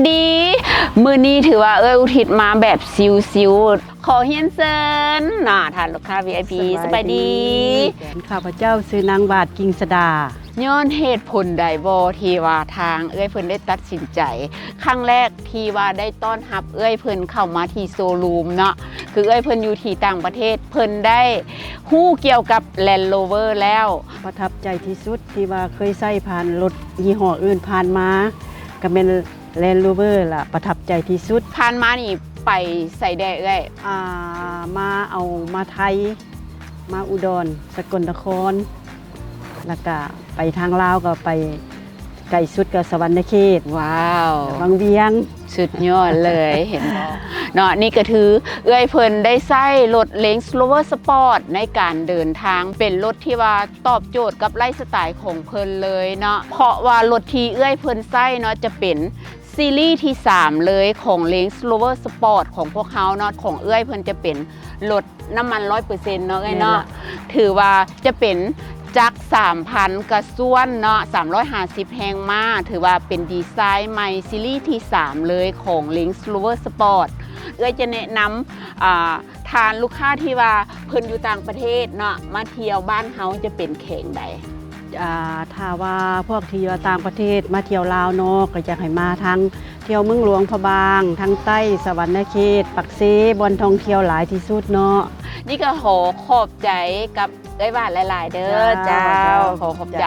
ດີ ມື້ນີ້ຖືວ່າເອື້ອຍອຸທິດມາແບບຊິວໆ ຂໍຮຽນເຊີນນະ ທ່ານລູກຄ້າ ວີໄອພີ ສະບາຍດີ ສະບາຍດີ. ຂ້າພະເຈົ້າຊື່ນາງ ຫວາດ ກິ່ງສະດາ. ຍ້ອນເຫດຜົນໃດບໍ່ ທີ່ວ່າທາງເອື້ອຍເພິ່ນໄດ້ຕັດສິນໃຈ ຄັ້ງແລກທີ່ວ່າໄດ້ຕ້ອນຮັບເອື້ອຍເພິ່ນເຂົ້າມາທີ່ໂຊຣູມເນາະ ຄືເອື້ອຍເພິ່ນຢູ່ທີ່ຕ່າງປະເທດ ເພິ່ນໄດ້ຮູ້ກ່ຽວກັບ Land Rover ແລ້ວ ປະທັບໃຈທີ່ສຸດ ທີ່ວ່າເຄີຍໃຊ້ຜ່ານລົດຍີ່ຫໍ້ອື່ນຜ່ານມາ ກະແມ່ນ Land Rover ລະປະທັບໃຈທີ່ສຸດ. ຜ່ານມານີ້ໄປໃສແດ່ເອື້ອຍ? ອ່າ ມາເອົາມາໄທ ມາອຸດອນ ສະກົນນະຄອນ ລະກະໄປທາງລາວກະໄປ ໄກສຸດກະສະຫວັນນະເຂດ ວ້າວ ວັງວຽງ ສຸດຍອດເລີຍ ເຫັນບໍ່ເນາະ. ນີ້ກະຖືເອື້ອຍເພິ່ນໄດ້ໃຊ້ລົດ Range Rover Sport ໃນການເດີນທາງ ເປັນລົດທີ່ວ່າຕອບໂຈດກັບໄລຟ໌ສະໄຕຂອງເພິ່ນເລີຍເນາະ ເພາະວ່າລົດທີ່ເອື້ອຍເພິ່ນໃຊ້ເນາະ ຈະເປັນຊີຣີທີສາມເລີຍຂອງ Range Rover Sport ຂອງພວກເຮົາເນາະ. ຂອງເອື້ອຍເພິ່ນຈະເປັນລົດ ນ້ຳມັນຮ້ອຍເປີເຊັນເນາະເອື້ອຍເນາະ ແມ່ນລະ ຖືວ່າຈະເປັນຈັກສາມພັນກະຊວນເນາະ ສາມຮ້ອຍຫ້າສິບແຮງມ້າ ຖືວ່າເປັນດີໄຊໃໝ່ຊີຣີທີສາມເລີຍຂອງ Range Rover Sport. ເອື້ອຍຈະແນະນຳ ອ່າ ທ່ານລູກຄ້າທີ່ວ່າເພິ່ນຢູ່ຕ່າງປະເທດເນາະ ມາທ່ຽວບ້ານເຮົາຈະເປັນແຂວງໃດ? ອ່າ ຖ້າວ່າພວກທີ່ວ່າຕ່າງປະເທດມາທ່ຽວລາວເນາະ ກະຢາກໃຫ້ມາທາງທ່ຽວເມືອງຫຼວງພະບາງ ທາງໃຕ້ ສະຫວັນນະເຂດ ປາກເຊ ບ່ອນທ່ອງທ່ຽວຫຼາຍທີ່ສຸດເນາະ. ນີ້ກະຂໍຂອບໃຈກັບເອື້ອຍຫວາດຫຼາຍໆເດີ. ເຈົ້າ ເຈົ້າ ຂໍຂອບໃຈ.